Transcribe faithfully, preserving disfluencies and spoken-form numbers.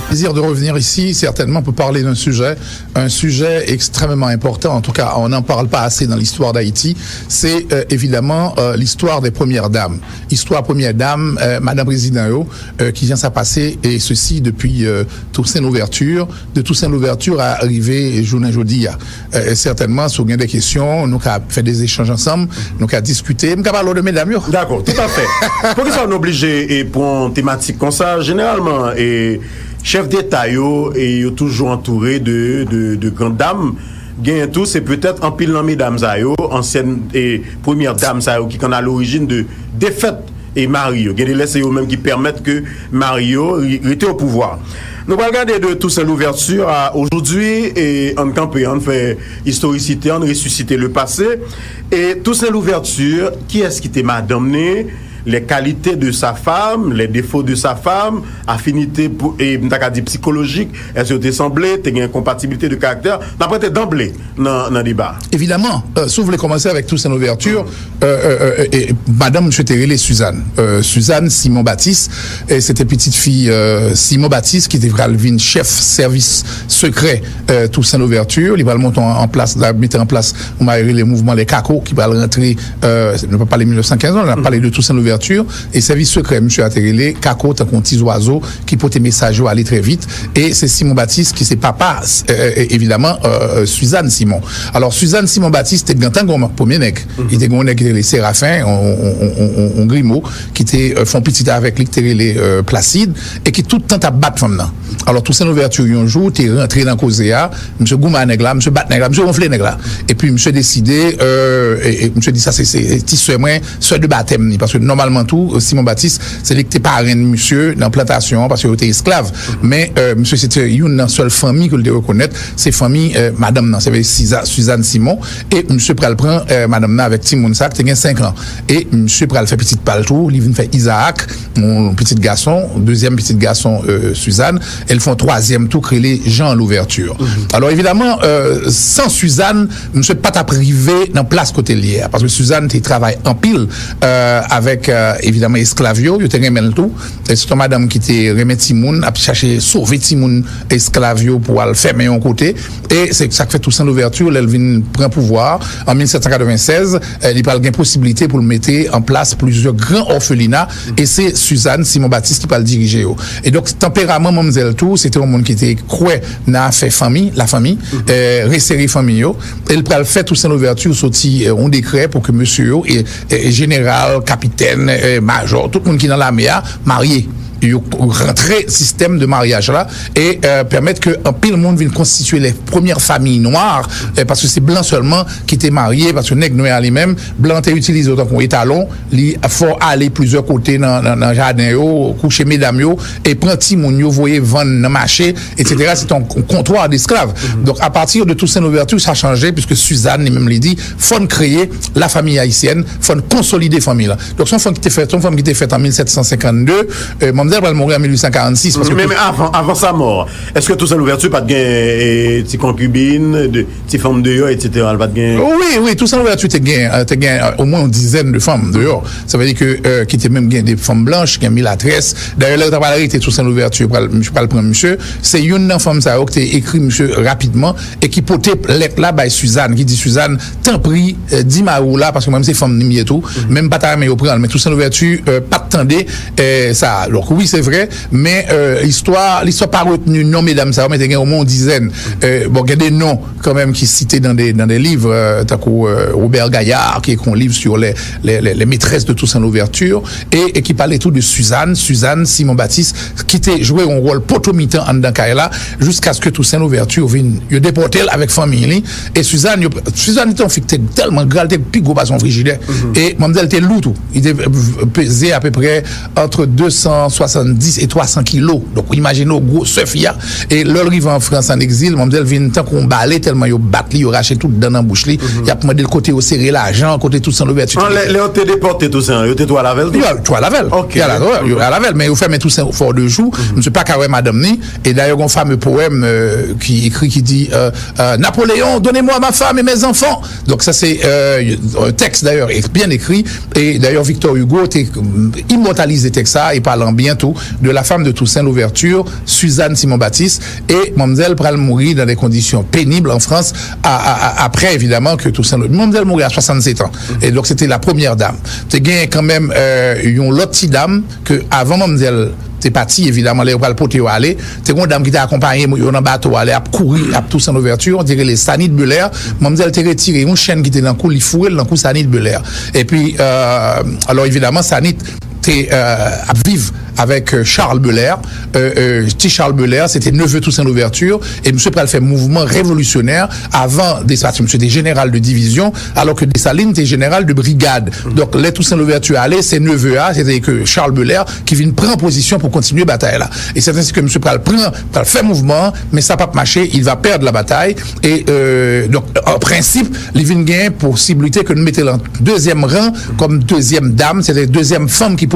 Plaisir de revenir ici, certainement pour parler d'un sujet, un sujet extrêmement important. En tout cas, on n'en parle pas assez dans l'histoire d'Haïti. C'est euh, évidemment euh, l'histoire des premières dames. Istwa premyè dam, euh, madan prezidan yo, euh, kijan sa pase, et ceci depuis euh, Toussaint Louverture, de Toussaint Louverture a rive jounen jodi a. Euh, certainement, si w gen de kesyon, nou ka fè de echanj ansanm, nou ka diskite. M ka pale w de medam yo. Dakò, toutafè. Poukisa nou oblije e pran yon tematik konsa? Jeneralman, e chèf deta yo, e yo toujou antoure de, de, de gran dam. Genyen tou, se petèt anpil nan medam sa yo, ansyèn e premyè dam sa yo ki konn alorijin de defèt e mari yo. Gen de lè se yo menm ki pèmèt ke mari yo ri- rete o pouvwa. Nou pral gade de Toussaint Louverture à aujourd'hui, e ann kanpe, ann fè istorisite, ann resisite le passé. E Toussaint Louverture, kiyès ki te madanm ni, les qualités de sa femme, les défauts de sa femme, afinite pou, e m ta ka di psikolojik, èske yo te sanble, te gen konpatibilite de karaktè, n ap rantre danble nan, nan deba. Evidaman, euh, si w vle kòmanse avèk Toussaint Louverture, euh, euh, euh, e madanm misye te rele Suzanne. Euh, Suzanne Simon Baptiste, e se te pitit fi euh, Simon Baptiste ki te pral vin chèf sèvis sekrè euh, Toussaint Louverture. Li pral monte an, an plas, la mete an plas yon bagay rele mouvman Les Cacos ki pral rantre, euh, nou pa pale mil nèf san kenz non, n ap pale de Toussaint Louverture. E sèvis sekrè misye a te rele Kako, tankou yon ti zwazo ki pote mesaj yo ale trè vit. E se Simon Baptiste ki se papa, euh, euh, evidaman, euh, euh, Suzanne Simon. Alò, Suzanne Simon Baptiste te gentan gon premye nèg. Li te gon nèg ki te rele Séraphin, on, on, on, on, on grimo, ki te euh, fè yon pitit avèk li, ki te rele euh, Placide, e ki tout tan t ap bat fanm nan. Alò, Toussaint Louverture, yon jou, te rantre nan koze a, misye goumen a nèg la, misye bat nèg la, misye wonfle nèg la. Epi misye deside, euh, e, e misye di sa se, se ti sè mwen, sè de batèm ni, paske nòmalman tou, Simon Baptiste, se li ki te parenn misye nan plantasyon an, paske yo te esklav. Men, euh, misye se te youn nan sèl fanmi ke l te rekonèt, se fanmi euh, madanm nan, se vle Siza- Suzanne Simon, e misye pral pran euh, madanm nan avèk timoun sa ki te gen senk an. E misye pral fè pitit pa l tou, li vin fè Isaac, yon pitit gason, dezyèm pitit gason euh, Suzanne, e l fè yon twazyèm tou ki rele Jean Louverture. Alò, evidaman, euh, san Suzanne, misye pa t ap rive nan plas kote l ye a, paske Suzanne te travay anpil euh, avèk, euh, evidaman, esklav yo, yo te renmen l tou. E se t yon madanm ki te renmen timoun, ap chache sove timoun esklav yo pou al fèmen yon kote. E se sa k fè Toussaint Louverture, lè l vin pran pouvwa a, an mil sèt san katrevennsèz, eh, li pral gen posiblite pou l mete an plas plizyè gran òfelina, e se Suzanne Simon Baptiste ki pral dirije yo. E donk, tanperaman manmzèl tou, se te yon moun ki te kwè nan afè fanmi, lafanmi, eh, resere fanmi yo. E l pral fè Toussaint Louverture soti eh, yon dekrè pou ke mesye yo, e, e, jeneral, kapitèn, eh, majò, tout moun ki nan lame a, marye. Yo rantre sistèm de maryaj la e euh, pèmèt ke anpil moun vin konstitye les premières familles noires, euh, paske se blan sèlman ki te marye, paske nèg nwè a li menm, blan te itilize yo tankou etalon, li fè w ale plizyè kote nan, nan, nan jaden yo, kouche medam yo, e pran timoun yo, voye vann nan mache, etsetera. Se te yon kontwa desklav. Donk, apati de Toussaint Louverture, sa chanje, piske Suzanne, li menm, li di, fò n kreye la famille haïtienne, fò n konsolide fanmi la. Donk, se yon fanm ki te fèt, se yon fanm ki te fèt an mil sèt san senkannde, euh, manmzèl pral mouri an mil uit san karannsis, paske Men, men avan, avan sa mò, èske Toussaint Louverture pa t gen eh, ti konkibin, de, ti fanm deyò, etsetera? L pa t gen Wi, wi, Toussaint Louverture te gen, euh, te gen euh, omwen yon dizèn de fanm deyò. Sa vle di ke euh, ki te menm gen de fanm blanch, gen milatrès. Dayè, lè yo ta pral arete Toussaint Louverture, pral, misye pral pran misye, se youn nan fanm sa yo ki te ekri misye rapidman e ki pote lèt la bay Suzanne, ki di, Suzanne, tanpri, euh, di mari w la, paske mwen menm se fanm ni m ye tou, men m pa ta renmen yo pran l. Men Toussaint Louverture euh, pa t tande euh, sa. Donk, Wi, se vre, men euh, istwa, listwa pa retni non medam sa yo, men te gen omwen yon dizèn. Euh, bon, gen de non kanmenm ki site dans des, dans des livres, euh, tankou euh, Robert Gaillard, ki ekri yon liv sur les, les, les, les maîtresses de Toussaint Louverture, e, e ki pale tou de Suzanne, Suzanne Simon Baptiste, ki te jwe yon wòl poto mitan anndan kay la, jiskaske Toussaint Louverture vin, yo depòte l avèk fanmi li, e Suzanne, yo, Suzanne te yon fi ki te tèlman gra, li te pi gwo pase yon frijidè, e manmzèl te lou tou, li te peze apeprè entre deux cent soixante-dix et trois cents kilos. Donk, ou imajine w gwosè fi a. E lè l rive an Frans, an egzil, manmzèl vin tankou yon bale, tèlman yo bat li, yo rache tout dan nan bouch li. Y ap mande l kote yo sere lajan, kote Toussaint Louverture. An, lè, lè yo te depòte Toussaint, yo te tou al avè l tou? Yo, tou al avè l. Ok. Yo al avè l, yo al avè l, men yo fèmen Toussaint for de jou. Misye pa ka wè madanm ni. E dayè, gen yon fame powèm euh, ki ekri, ki di euh, euh, Napoléon, donnez-moi ma femme et mes enfants. Donk, sa se euh, un texte d'ailleurs bien écrit. E dayè, Victor Hugo te imòtalize tèks sa e pale an byen tou de la femme de Toussaint Louverture, Suzanne Simon Baptiste, e manmzèl pral mouri dans des conditions pénibles en France, a, a, a, après évidemment que Toussaint Louverture. Manmzèl mouri à soixante-sept ans. E donk, se te la première dame. Te gen kanmenm euh, yon lòt ti dam ke avan manmzèl te pati, evidaman, lè yo pral pote yo ale, te gen yon dam ki te akonpaye yo nan bato a, lè ap kouri ap Toussaint Louverture, te rele Sanit Belair. Manmzèl te retire yon chèn ki te nan kou, li foure l nan kou Sanit Belair. Epi, euh, alò, evidaman, Sanit te euh, ap viv avèk euh, Charles Belair. Euh, euh, ti Charles Belair, se te neve Toussaint Louverture, e misye pral fè mouvman revolisyonè avan Desalin. Misye te jeneral de divizyon, alò ke Desalin te jeneral de brigad. Donk, lè Toussaint Louverture ale, se neve a, se te ke Charles Belair, ki vin pran pozisyon pou kontinye batay la. E se ensi ke misye pral pran, pral fè mouvman an, men sa p ap mache, il va perdre la bataille. E euh, donk, an prensip, li vin gen posiblite ke nou mete l an dezyèm ran kòm dezyèm dam, se te dezyèm fanm ki